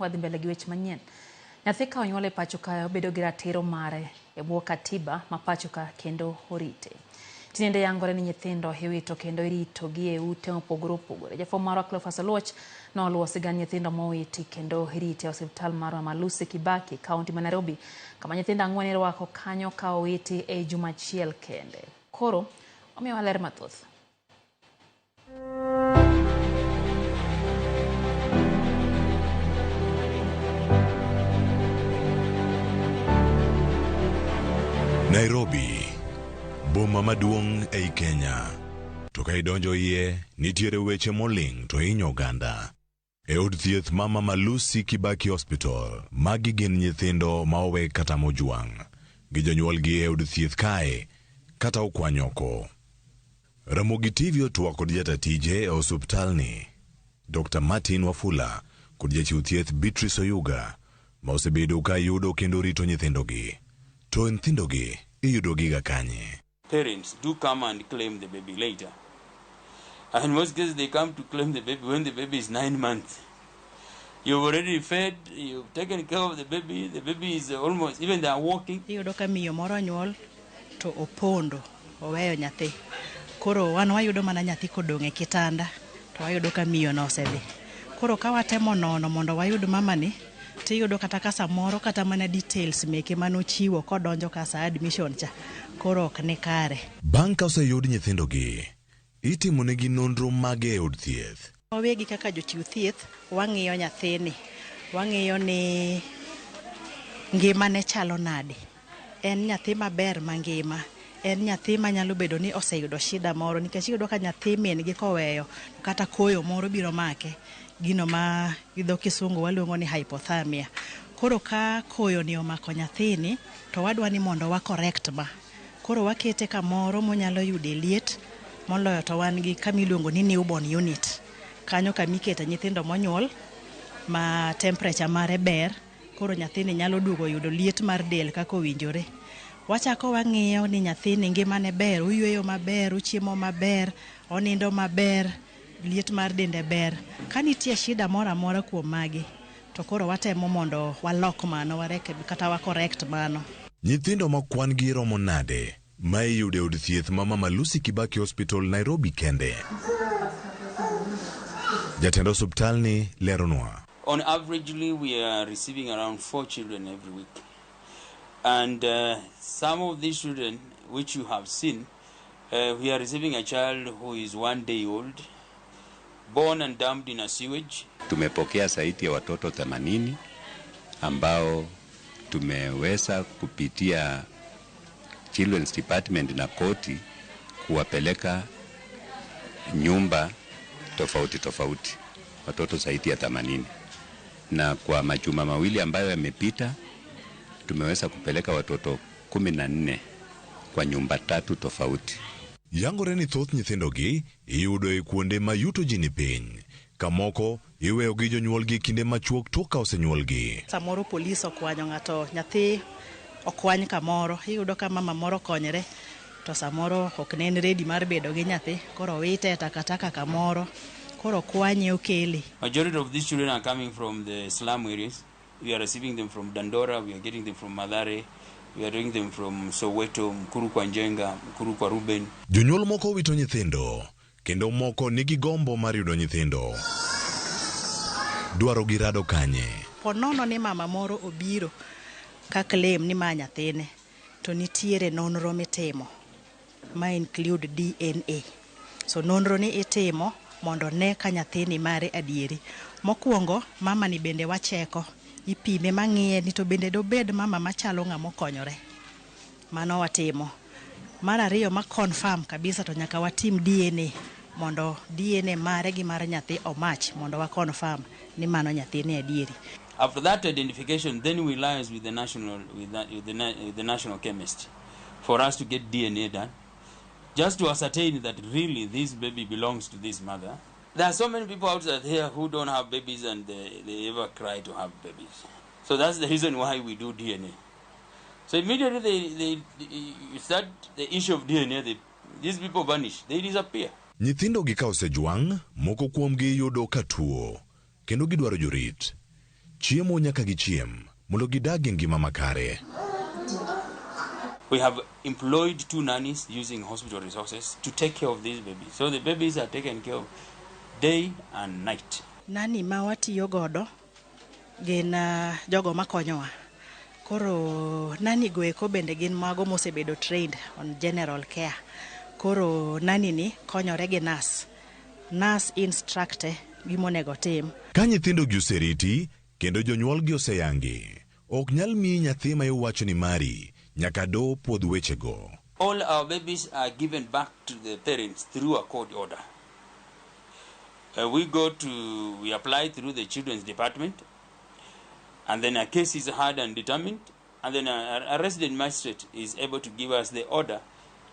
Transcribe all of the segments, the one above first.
Wadhi mbele gi weche manyien. Nyathi ka onyuol e pacho ka obedo gi ratiro mare e bwo katiba ma pacho ka kendo orite. Tinende yangore ni nyithindo iwito kendo irito gi e ute mopogore opogore. Jafwambo marwa Cleophas Oluoch noluwo sigand nyithindo mowiti kendo irite e osiptal mar Mama Lucy Kibaki, kaunti ma Nairobi, kama nyithindo ang'wen irwako kanyo ka owiti e juma achiel kende. Koro omiyowa ler mathoth. Nairobi, boma maduong' ei Kenya. To ka idonjo iye, nitiere weche moling' to hinyo oganda. E od thieth ma Mama Lucy Kibaki Hospital, magi gin nyithindo ma owe kata mojwang' gi jonyuolgi e od thieth kae kata okwany oko. Ramogi TV otwak kod jata tije e osuptalni, Dr. Martin Wafula kod jachiw thieth Beatrice Oyuga ma osebedo ka yudo kendo rito nyithindogi. To nyithindogi iyudogiga kanye? Parents do come and claim the baby later. And in most cases, they come to claim the baby when the baby is 9 months. You've already fed, you've taken care of the baby is almost, even they are walking. Iyudo ka miyo moro onyuol to opondo oweyo nyathi. Koro wan wayudo mana nyathi kodong' e kitanda to wayudo ka miyo no osedhi. Koro ka watemo nono mondo wayud mamani tiyudo kata ka samoro kata mana details meke manochiwo kodonjo ka sa admission cha koro ok ni kare. Bang' ka oseyud nyithindogi, itimonegi nonro mage e od thieth. Wawegi kaka jochiw thieth wang'iyo nyathini, wang'iyo ni ngimane chalo nade. En nyathi maber mangima, en nyathi manyalo bedo ni oseyudo shida moro nikech iyudo ka nyathi min gi koweyo kata koyo moro biro make, gino ma gi dho kisungu waluongo ni hypothermia. Koro ka koyo ni omako nyathini to wadwa ni mondo wa correct ma. Koro wakete kamoro monyalo yude liet moloyo to wan gi kama iluongo ni newborn unit. Kanyo kama ikete nyithindo monyuol ma temperature mare ber koro nyathini nyalo duogo yudo liet mar del kaka owinjore. Wachako wang'iyo ni nyathini ngimane ber, oyweyo maber, ochiemo maber, onindo maber, liet mar dende ber. Ka nitie shida moro amora kuom magi, to koro watemo mondo walok mano, warekeb kata wa correct mano. Nyithindo ma kwan gi romo nade ma iyudo e od thieth ma Mama Lucy Kibaki Hospital Nairobi kende? Jatend osuptalni leronwa. On averagely, we are receiving around four children every week. And some of these children, which you have seen, we are receiving a child who is 1 day old, born and dumped in a sewage. Tumepokea zaidi ya watoto 80 ambao tumeweza kupitia Children's Department na koti kuwapeleka nyumba tofauti tofauti, watoto zaidi ya 80, na kwa majuma 2 ambayo yamepita tumeweza kupeleka watoto 14 kwa nyumba tatu tofauti. Yangore ni thoth nyithindogi iyudo e kuonde ma yuto ji ni piny, kamoko iweyo gi jonyuolgi kinde machuok tok ka osenyuolgi. Samoro polis okwanyo ng'ato, nyathi okwany kamoro, iyudo ka mama moro konyre to samoro ok ne en ready mar bedo gi nyathi, koro owite e takataka kamoro, koro okwanye okele. Majority of these children are coming from the slum areas. We are receiving them from Dandora, we are getting them from Mathare, we are getting them from Soweto, Mukuru kwa Njenga, Mukuru kwa Ruben. Jonyuol moko wito nyithindo kendo moko nigi gombo mar yudo nyithindo. Dwaro gi rado kanye? Po nono ni mama moro obiro ka claim ni ma nyathine, to nitiere nonro mitimo ma include DNA. So nonro ni itimo mondo ne ka nyathini mare adieri. Mokwongo, mama ni bende wacheko, ipime mang'iye ni to bende dobed mama machalo ng'ama okonyore. Mano watimo. Mar ariyo ma confirm kabisa to nyaka watim DNA mondo DNA mare gi mar nyathi o-match mondo wa confirm ni mano nyathini adieri. After that identification, then we liaise with the national chemist for us to get DNA done, just to ascertain that really this baby belongs to this mother. There are so many people outside here who don't have babies and they ever cry to have babies. So that's the reason why we do DNA. So immediately you start the issue of DNA, these people vanish, they disappear. Nyithindo gi ka osejwang', moko kuomgi yudo ka tuo kendo gidwaro jorit. Chiemo nyaka gichiem mondo gidag e ngima makare. We have employed 2 nannies using hospital resources to take care of these babies. So the babies are taken care of day and night. Nani ma watiyo godo gin jogo makonyowa. Koro nani go eko bende gin mago mosebedo trained on general care. Koro nani ni konyore gi nurse. Nurse instructe gimonego tim. Ka nyithindo gi oseriti kendo jonyuolgi oseyangi, ok nyal miyi nyathi ma iwacho ni mari nyaka doho puodh wechego. All our babies are given back to the parents through a court order. We apply through the children's department, and then a case is heard and determined, and then a resident magistrate is able to give us the order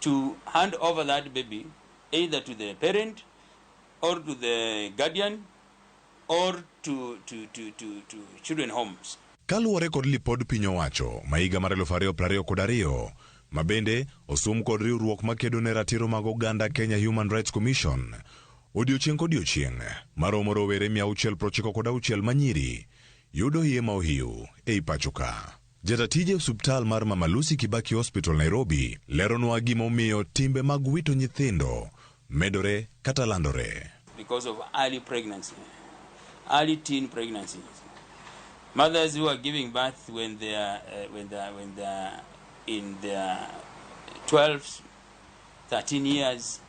to hand over that baby either to the parent or to the guardian or to children homes. Kaluwore kod lipod piny owacho ma higa mar 2022, ma bende osum kod riwruok makedo ne ratiro mag oganda Kenya Human Rights Commission, odiochieng' kodiochieng' maromo rowere 696 manyiri yudo iye ma ohiu ei pacho ka. Jatatije osuptal mar Mama Lucy Kibaki Hospital Nairobi leronwa gimomiyo timbe mag wito nyithindo medore kata landore. Because of early pregnancy, early teen pregnancies. Mothers who are giving birth when they are in their 12, 13 years,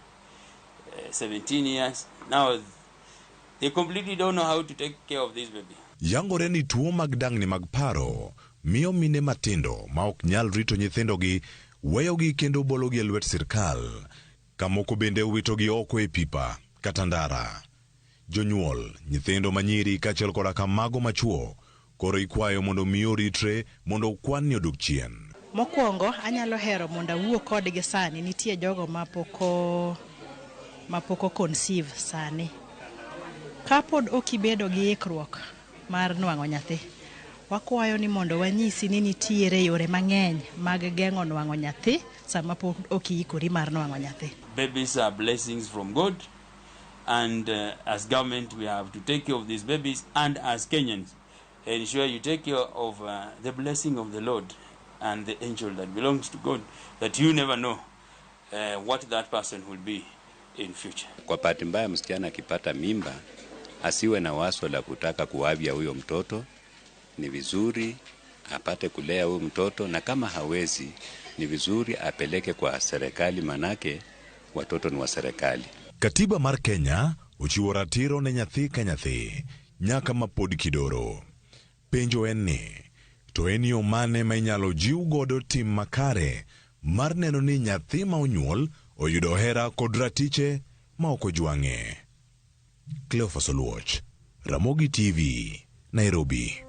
17 years, now they completely don't know how to take care of this baby. Yangore ni tuo mag dangni mag paro miyo mine matindo ma ok nyal rito nyithindogi weyogi kendo bologi e lwet sirkal, kamoko bende witogi oko e pipa kata ndara. Jonyuol, nyithindo manyiri kaachiel koda ka mago machuo koro ikwayo mondo mi oritre mondo kwan ni odok chien. Mokwongo anyalo hero mondo awuo kodgi sani, nitie jogo mapoko conceive sani. Kapod ok ibedo gi ikruok mar nwang'o nyathi, wakwayo ni mondo wanyisi ni nitiere yore mang'eny mag geng'o nwang'o nyathi sama pod ok iikori mar nwang'o nyathi. Babies are blessings from God, and as government we have to take care of these babies, and as Kenyans ensure you take care of the blessing of the Lord and the angel that belongs to God, that you never know what that person will be in future. Kwa bahati mbaya msichana akipata mimba asiwe na wazo la kutaka kuavya huyo mtoto. Ni vizuri apate kulea huyo mtoto, na kama hawezi ni vizuri apeleke kwa serikali, manake watoto ni wa serikali. Katiba mar Kenya ochiwo ratiro ne nyathi ka nyathi nyaka ma pod kidoro. Penjo en ni, to en yo mane ma inyalo jiw godo tim makare mar neno ni nyathi ma onyuol oyudo hera kod ratiche ma ok ojwang'e? Cleophas Oluoch, Ramogi TV, Nairobi.